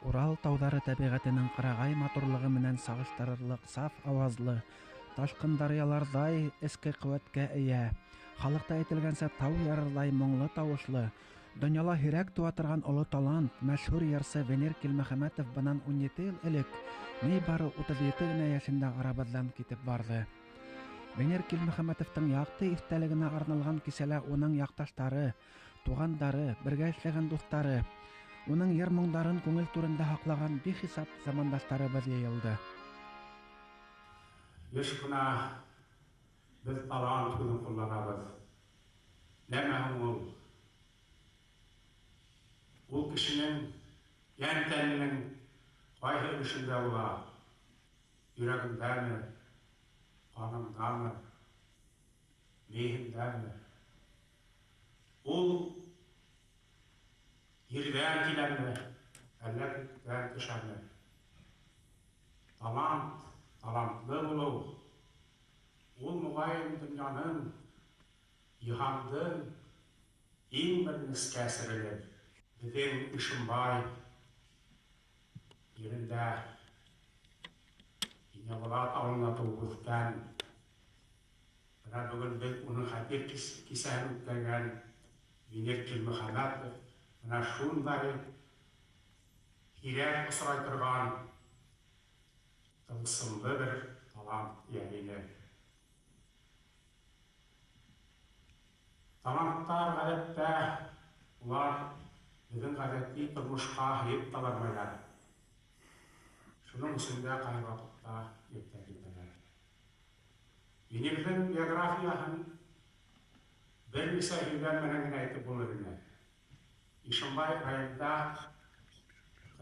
Урал тауҙары тәбиғәтенең ҡырағай матурлығы менән сағыштырырлыҡ саф ауазлы, ташҡын даръяларҙай эске ҡеүәткә эйә, халыҡта әйтелгәнсә тау ярырҙай моңло тауышлы, донъяла һирәк тыуа торған оло талант, мәшһүр йырсы Венер Килмөхәмәтов бынан 17 йыл элек ни бары 37 генә йәшендә арабыҙҙан китеп барҙы. Венер Килмөхәмәтовтың яҡты иҫтәлегенә арналған кисәлә уның яҡташтары, туғандары, бергә эшләгән дуҫтары, уның йыр моңдарын күңел түрендә һаҡлаған бихисап замандаштарыбыҙ йыйылды. Йыш ҡына беҙ талант һүҙен ҡулланабыҙ. Нәмә һуң ул? Ул кешенең йән тәненең ҡайһы өлөшөндә була? Йөрәгендәме, ҡанындамы, мейеһендәме? Ул ерҙән киләме, әллә күктән төшәме? Талант, талантлы булыу ул моғайын донъяның, йыһандың иң бер нескә серелер. Беҙҙең Ишембай ерендә Кинйәбулат ауылында тыуып үҫкән, бына бөгөн беҙ уның хәтер кисәһен үткәргән Венер Килмөхәмәтов бына шундай һирәк осрай торған тылсымлы бер талант эйәһе ине. Таланттар ғәҙәттә улар беҙҙең ғәҙәти тормошҡа һыйып та бармайҙар. Шуның өсөн дә ҡайһы ваҡытта иртә китәләр. Венерҙең биографияһын бер нисә һөйләм менән генә әйтеп булыр ине. Ишембай районында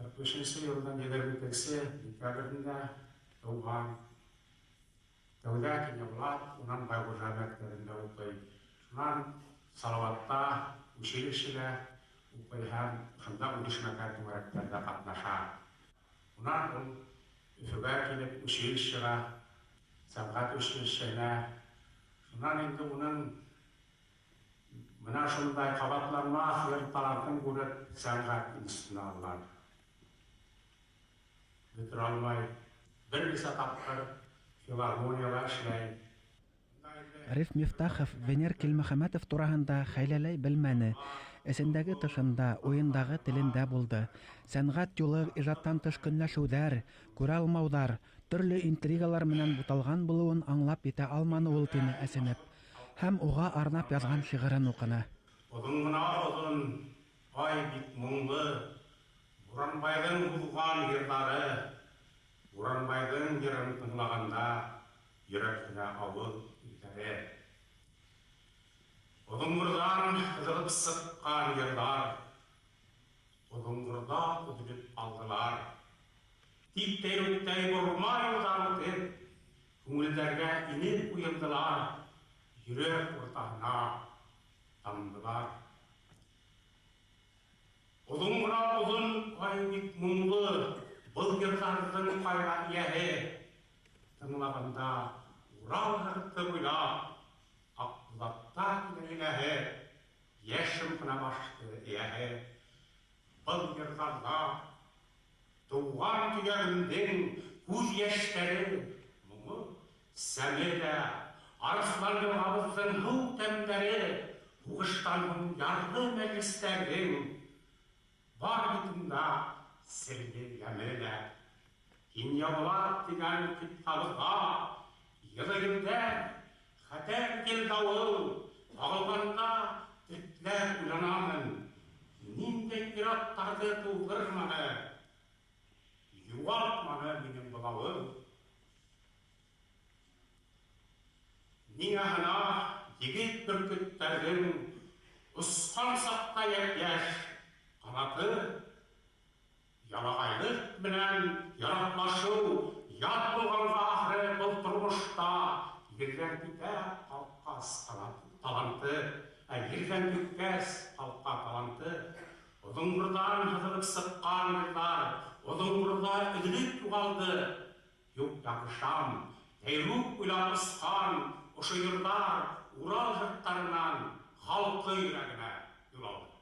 45 йылдың 22 декабрендә тыуған. Тәүҙә Кинйәбулат, унан Байғужа мәктәбендә уҡый. Шунан Салауатта училищеда уҡый һәм шунда үҙешмәкәр түңәрәктәрҙә ҡатнаша. Унан ул Өфөгә килеп училищеға, сәнғәт училищеһенә. Шунан инде уның бына шундай ҡабатланмаҫ бер талантын күреп сәнғәт институтына алалар. Бөтөрә алмай, бер нисә тапҡыр филармонияла эшләй. Риф Мифтахов Венер Килмөхәмәтов тураһында хәйләләй белмәне. Эсендәге тышында, уйындағы телендә булды. Сәнғәт юлы ижадтан тыш көнләшеүҙәр, күрә алмауҙар, төрлө интригалар менән буталған булыуын аңлап етә алманы ул, тине әсенеп. Һәм уға арнап яҙған шиғырын уҡыны. Оҙон ғына оҙон, ай бик моңло, Буранбайҙың һуҙған йырҙары, Буранбайҙың йырын тыңлағанда йөрәк кенә ауыл илдәре. Оҙонғорҙан һыҙылып сыҡҡан йырҙар, Оҙонғорҙа өҙөлөп ҡалдылар. Тик тәйрүктәй борма юлдар үтеп, күңелдәргә инеп уйылдылар, йөрәк уртаһына тамдылар. Оҙон ғына оҙон, ай бик моңло, был йырҙарҙың ҡайға эйәһе. Тыңлағанда Урал һырты буйлап, Аҡбуҙатта килә, йәшем ғына башты эйәһе. Был йырҙарҙа тыуған төйәгемдең күҙ йәштәре моңо, сәме лә, арыҫлан йылғабыҙҙың һыу тәмдәре, һуғыштан һуң ярлы мәжлестәрҙең бар бит унда серле йәме лә. Кинйәбулат тигән ҡитғабыҙға йылы елдәр, хәтәр ел-дауыл ағылғанда тетләп уйланамын, ниндәй ир-аттарҙы тыуҙырманы, юғалтманы минең был ауыл. Ниңә һына егет бөркөттәрҙең осҡан саҡта йәп-йәш ҡанаты, ялағайлыҡ менән яраҡлашыу ят булғанға ахыры был тормошта ерҙән китә ҡалҡҡас таланты, ә ерҙән киткәс ҡалҡа таланты. Оҙонғорҙан һыҙылып сыҡҡан йырҙар оҙонғорҙа өҙөлөп юғалды. Юҡ яҡышам, тәйрүк уйлап осҡан ошо йырҙар Урал һырттарынан халҡы йөрәгенә юл алды.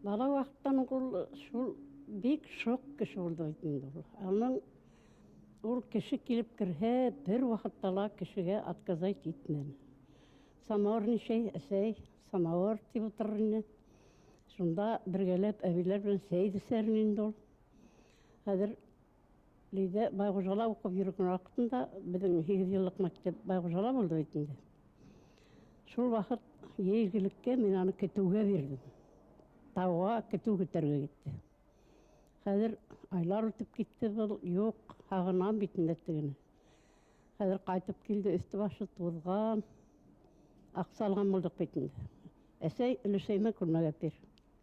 Бала ваҡыттан ул шул бик шоҡ кеше булды бит инде ул. Аның ул кеше килеп керһә, бер ваҡытта ла кешегә отказать итмәне. Самауыр нисәй, әсәй, самауыр тип ултырыр ине. Шунда бергәләп әбиләр белән сәй эсәр ине инде ул. Хәҙер Лиҙә Байғужала уҡып йөрөгән ваҡытында беҙҙең 8 йыллыҡ мәктәп Байғужала булды бит инде. Шул ваҡыт йәйгелеккә мин аны көтөүгә бирҙем. Тауға көтөү көтәргә китте. Хәҙер айлар үтеп китте был, юҡ, һағынам бит инде тегене. Хәҙер ҡайтып килде, өҫтө башы туҙған, аҡса алған булдыҡ бит инде. Әсәй, өләсәйемә күлмәк әпер.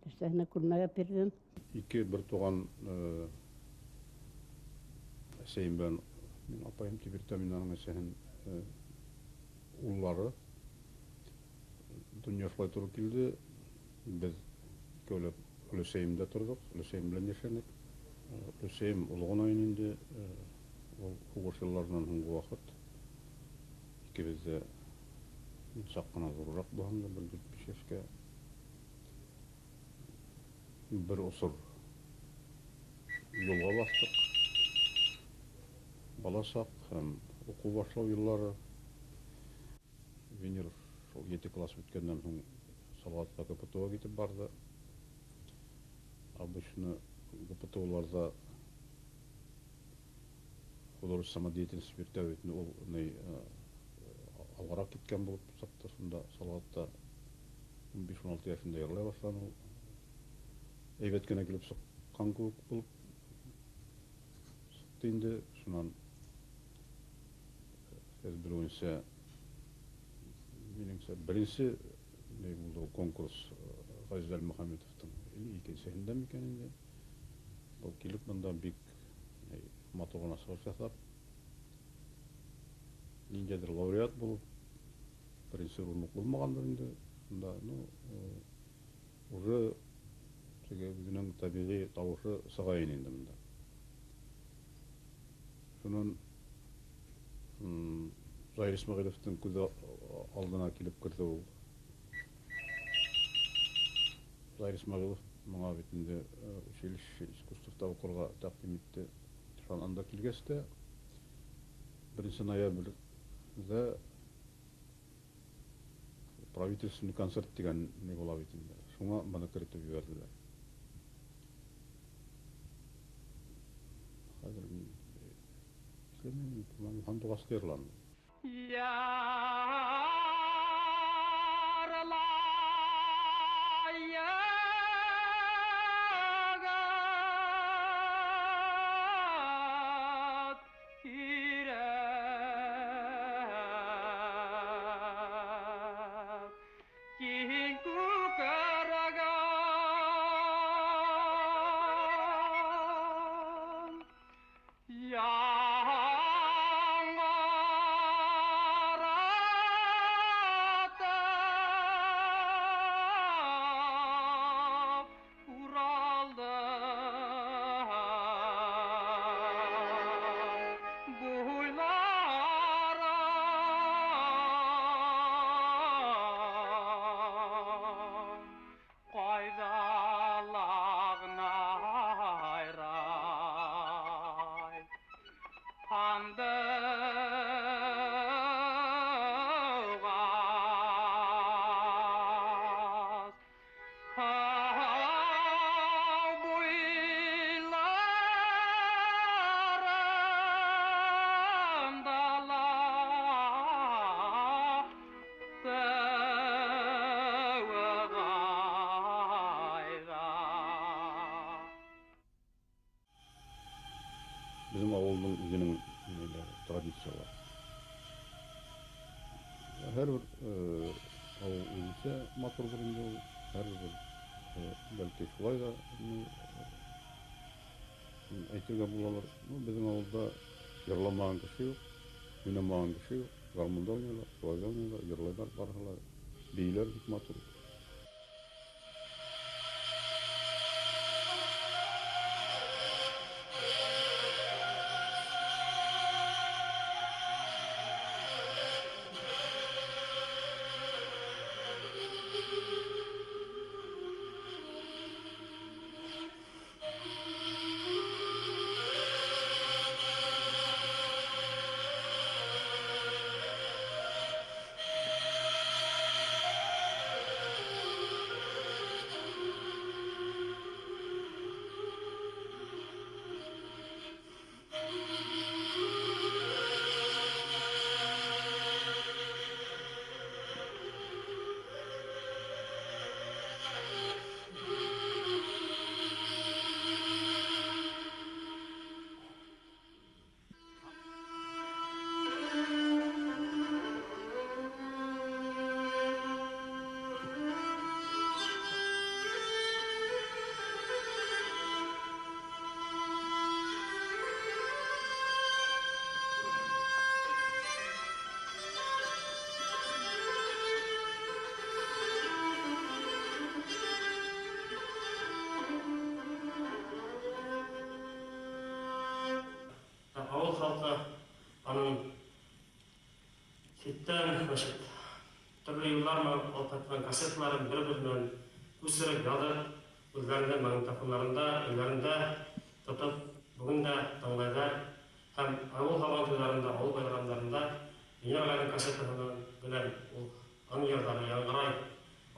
Өләсәйемә күлмәк әперҙем. Ике бер туған әсәйем белән мин апайым тип йөрөтәм мин аның әсәһен, уллары. Донъя шулай тура килде. Беҙ икәүләп өләсәйемдә торҙоҡ, өләсәйем белән йәшәнек. Өләсәйем оло ғына ине инде, ул һуғыш йылларынан һуңғы ваҡыт. Икебеҙ ҙә мин саҡ ҡына ҙурыраҡ булһам да, бер дүрт биш йәшкә. Бер осор юлға баҫтыҡ. Бала саҡ һәм уҡыу башлау йыллары. Венер шул 7 класс бөткәндән һуң Салауатҡа КПТУ-ға китеп барҙы. Обычно КПТУ-ларҙа художественная самодеятельность биртә бит, ул ни алғараҡ киткән булып сыҡты. Шунда Салауатта ун биш-ун алты йәшендә йырлай башланы ул. Әйбәт кенә килеп сыҡҡан кеүек булып сыҡты инде. Шунан һеҙ белеүенсә, минеңсә, беренсе ни булды ул конкурс Ғәзиз Әлмөхәмәтовтың или икенсеһендә микән инде. Был килеп бында бик матур ғына сығыш яһап, ниндәйҙер лауреат булып, беренсе урын уҡ булмағандыр инде. Шунда, уже теге үҙенең тәбиғи тауышы сыға ине инде бында. Шунан Заһир Исмәғиловтың күҙ алдына килеп керҙе ул. Заһир Исмәғилов моңа бит инде училище искусствота уҡырға тәҡдим итте. Шунан анда килгәс тә беренсе ноябрҙә правительственный концерт тигән ни була бит инде. Шуңа быны керетеп ебәрҙеләр. Хәҙер мин эшләмәйем, һандуғас йырланы. Беҙҙең ауылдың үҙенең традициялары. Һәр бер ауыл үҙенсә матурҙыр инде ул, һәр бер, бәлки шулай ҙа әйтергә булалыр. Беҙҙең ауылда йырламаған кеше юҡ, уйнамаған кеше юҡ, гармунда уйнайҙар, шулай ҙа уйнайҙар, йырлайҙар барыһы ла, бейеләр бик матур. Читтән, значит, төрлө йылдар алып ҡайтҡан кассеталарын бер-беренән күсереп яҙып, үҙҙәрендә магнитофондарында, өйҙәрендә тотоп, бөгөн дә тыңлайҙар. Һәм ауыл һабантуйҙарында, ауыл байрамдарында Венер ағайҙың кассетаһы белән ул аның йырҙары яңғырай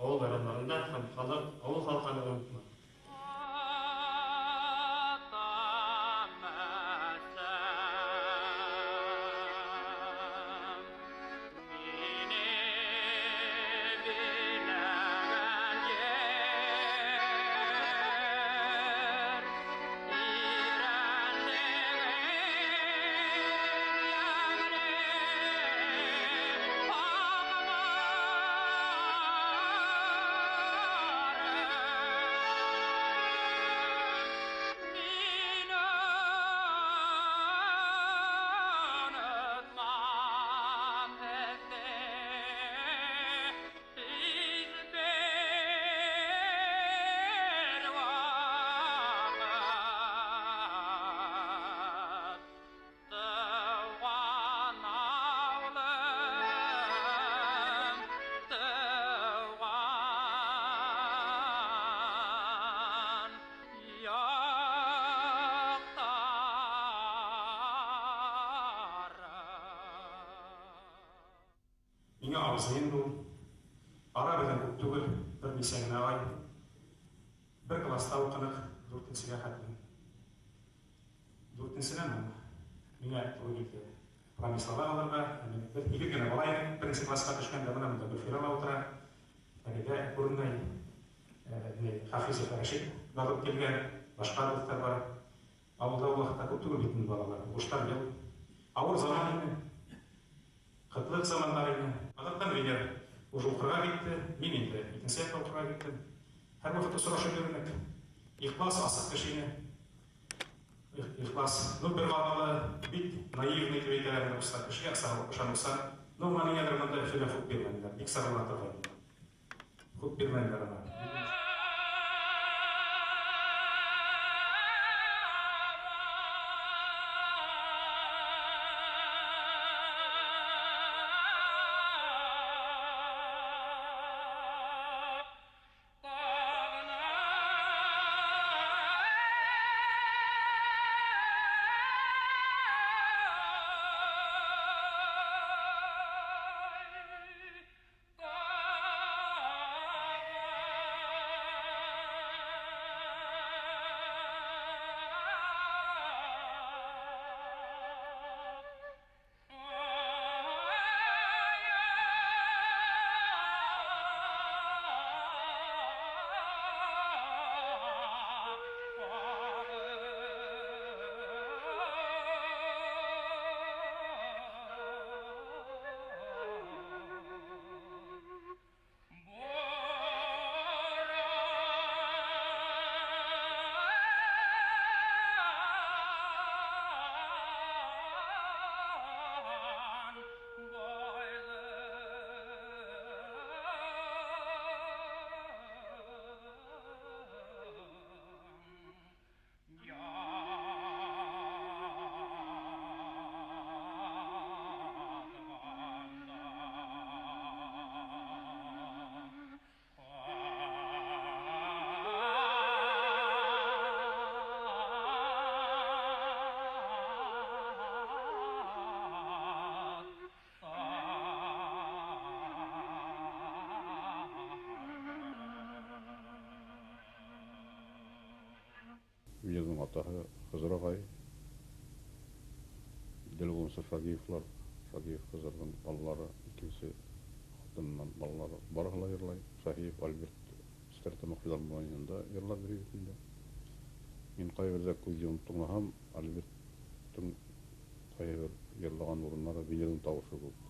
ауыл байрамдарында һәм халыҡ, ауыл халҡы аны онотмай. Миңә абзый инде ул. Ара беҙҙең күп түгел, бер нисә генә ай. Бер класста уҡыныҡ, дүртенсегә хәтлем. Дүртенсенән һуң миңә тура килде промыслаға алырға. Беҙ һигеҙ генә бала инек, беренсе класҡа төшкәндә бына бында Гөлфирә ла ултыра. Фәриҙә күренмәй, Хафизов Рәшит барып килгән, башҡа дуҫтар бар. Ауылда ул ваҡытта күп түгел бит инде балалар. Һуғыштан йыл. Ауыр заман ине. Ҡытлыҡ замандар ине. Аҙаҡтан Венер уже уҡырға китте, мин инде икенсе яҡҡа уҡырға киттем. Һәр ваҡыт осрашып йөрөнөк. Ихлас, асыҡ кеше ине. Ихлас, ну, бер ҡатлы, бик наивный тип әйтәләр инде урыҫтар. Кешегә ышаныусан. Ну, уға ниңәлер бында Өфөлә хуп бирмәнеләр. Бик сағыла торғайны. Хуп бирмәнеләр ана. Венерҙың атаһы Хызыр ағай, Дел булмаса Шагиевлар, Шагиев Хызырҙың балалары, икенсе ҡатынынан балалары барыһы ла йырлай. Шаһиев Альберт Стәрлетамаҡ филармонияһында йырлап йөрөй бит инде. Мин ҡайһы берҙә күҙ йомоп тыңлаһам, Альберттың ҡайһы бер йырлаған урыннары Венерҙың тауышы кеүек.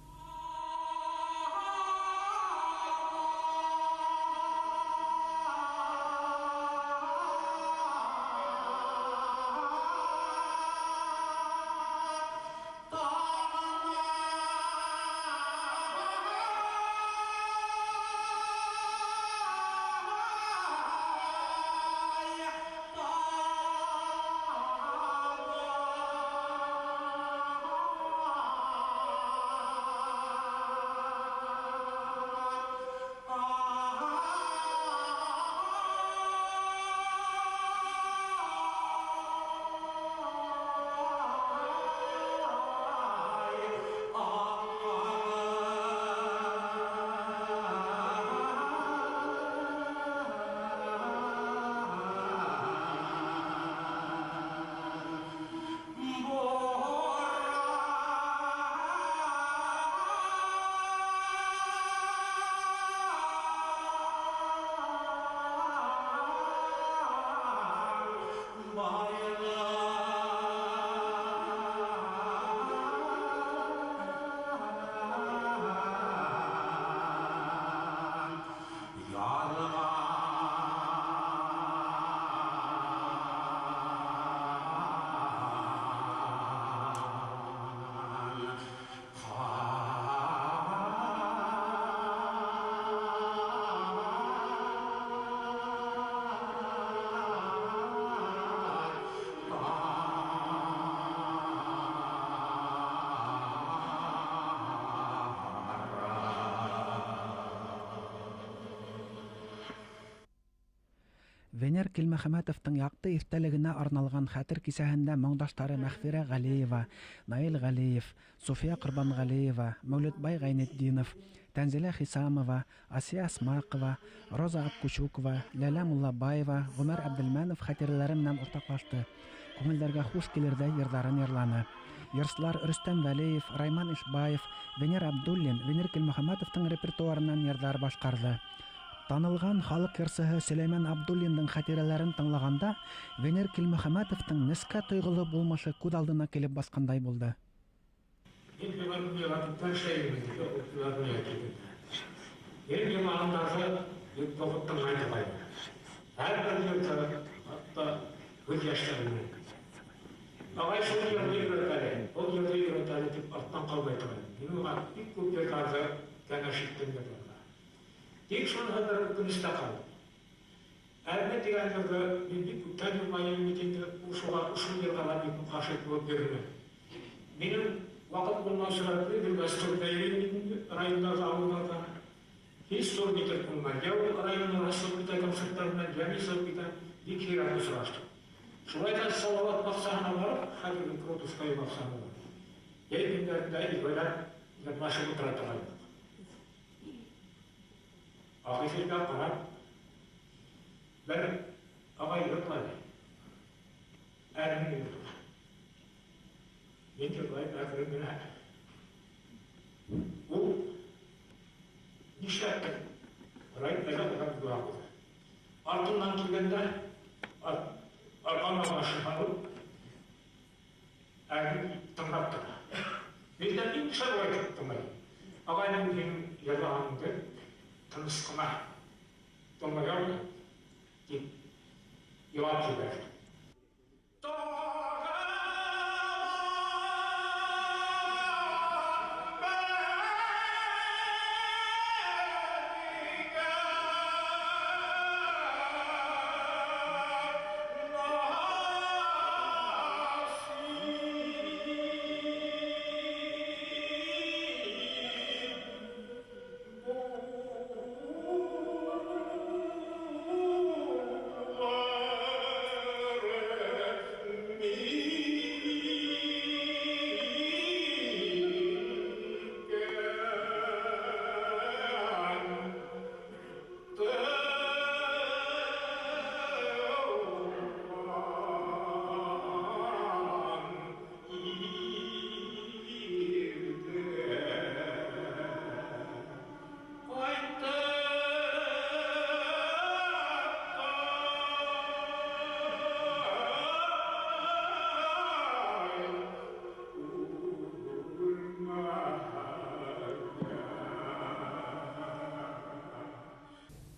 Венер Килмөхәмәтовтың яҡты иҫтәлегенә арналған хәтер кисәһендә моңдаштары Мәғфирә Ғәлиева, Наил Ғәлиев, Суфия Ҡорбанғәлиева, Мәүлетбай Ғәйнетдинов, Тәнзилә Хисамова, Асия Асмаҡова, Роза Апкучукова, Ләлә Муллабаева, Ғүмәр Әбделмәнов хәтирәләре менән уртаҡлашты. Күңелдәргә хуш килерҙәй йырҙарын йырланы. Йырсылар Рөстәм Вәлиев, Райман Ишбаев, Венер Абдуллин, Венер Килмөхәмәтовтың репертуарынан йырҙар башҡарҙы. Танылған халыҡ йырсыһы Сөләймән Абдуллиндың хәтирәләрен тыңлағанда Венер Килмөхәмәтовтың нескә тойғоло булмышы күҙ алдына килеп баҫҡандай булды. Ағай шул йырҙы өйрәт әле, был йырҙы өйрәт әле тип арттан ҡалмай торған. Мин уға бик күп йырҙарҙы кәңәш иттем йырларға. Тик шуныһы бер үкенестә ҡалды. Әрме тигән йырҙы мин бик күптән йырлайым бит инде, ул шуға ошо йырға ла бик ғашиҡ булып йөрөнөм. Минең ваҡыт булмау сәбәпле бер гастролдә йөрөйөм бит инде, райондарҙа, ауылдарҙа. Һис зур нитер булмай. Йә ул районнарға сығып китә концерттар менән, йә мин сығып китәм, бик һирәк осраштыҡ. Шулай ҙа Салауат баҡсаһына барып, хәҙерге Кротовская баҡсаһына барып, йәй көндәрендә икәүләп йырлашып ултыра торғайныҡ. Ағиҙелгә ҡарап, бер ағай йырлай, әрме йырлай. Мин йырлайым әкрен генә. Ул нишләптер, район әллә ҡайҙан була ҡуйҙы. Артынан килгәндә, арҡама башын һалып, әрме тыңлап тора. Мин дә бик шәп улай тыңлайым. Ағайым һинең йырлағаныңды тыныс ҡына тыңлай алмай, тип илап ебәрҙе.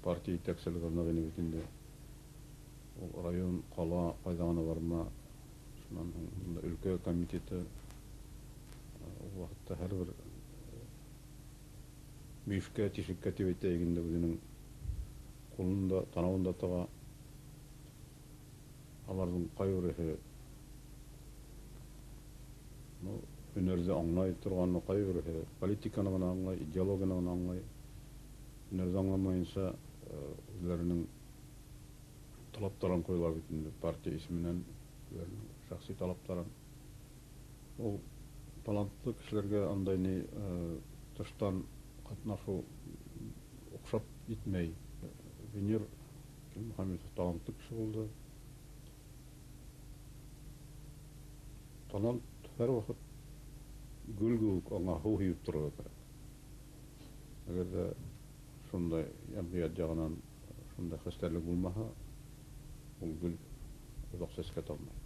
Партия етәкселеге ныҡ ине бит инде. Ул район, ҡала, ҡайҙа ғына барма, шунан һуң бында өлкә комитеты ул ваҡытта һәр бер мөйөшкә, тишеккә тип әйтәйек инде, үҙенең ҡулын да, танауын да таға. Аларҙың ҡайһы береһе һөнәрҙе аңлай торғаны, ҡайһы береһе политиканы ғына аңлай, идеологияны ғына аңлай. Һөнәрҙе аңламайынса үҙҙәренең талаптарын ҡуялар бит инде, партия исеменән үҙҙәренең шәхси талаптарын. Ул талантлы кешеләргә андай ни тыштан ҡатнашыу оҡшап етмәй. Венер Килмөхәмәтов талантлы кеше булды. Талант һәр ваҡыт гөл кеүек, аңа һыу һибеп торорға кәрәк. Әгәр ҙә шундай йәмғиәт яғынан шундай хәстәрлек булмаһа, ул гөл оҙаҡ сәскә талмай.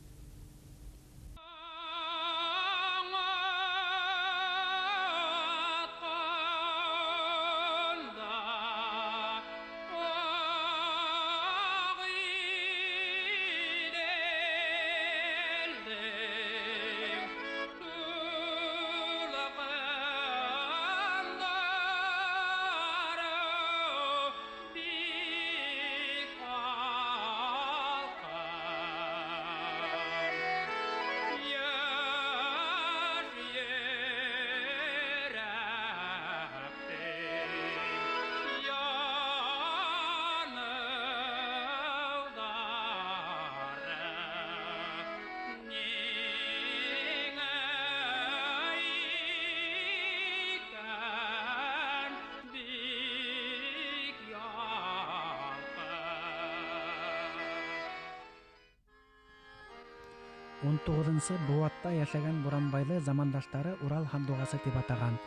19-нсы быуатта йәшәгән Буранбайҙы замандаштары Урал һандуғасы тип атаған.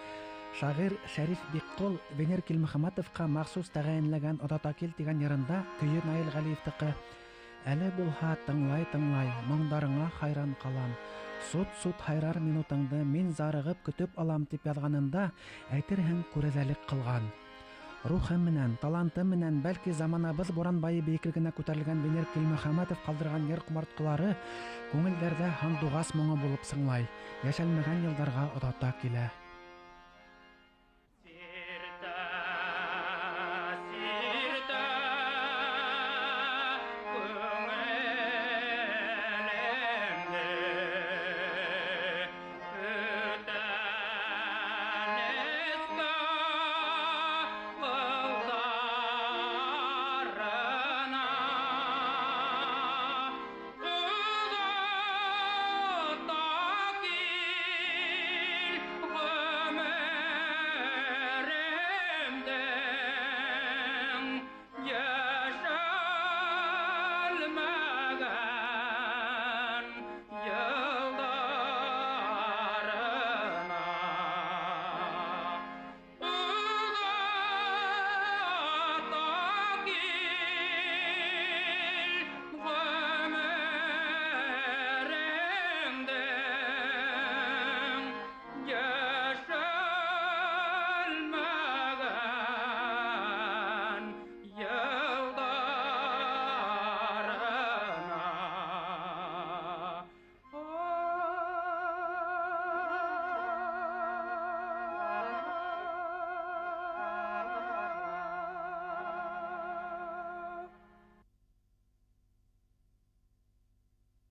Шағир Шәриф Биҡҡол Венер Килмөхәмәтовҡа махсус тәғәйенләгән «Оҙата кил» тигән йырында көйө Наил Ғәлиевтыҡы: «Әле булһа тыңлай-тыңлай, моңдарыңа хайран ҡалам, сут-сут һайрар минутыңды мин зарығып көтөп алам» тип яҙғанында әйтерһең күрәҙәлек ҡылған. Рухы менән, таланты менән, бәлки заманабыҙ Буранбайы бейеклегенә күтәрелгән Венер Килмөхәмәтов ҡалдырған йыр ҡомартҡылары күңелдәрҙә һандуғас моңо булып сыңлай, йәшәлмәгән йылдарға оҙата килә.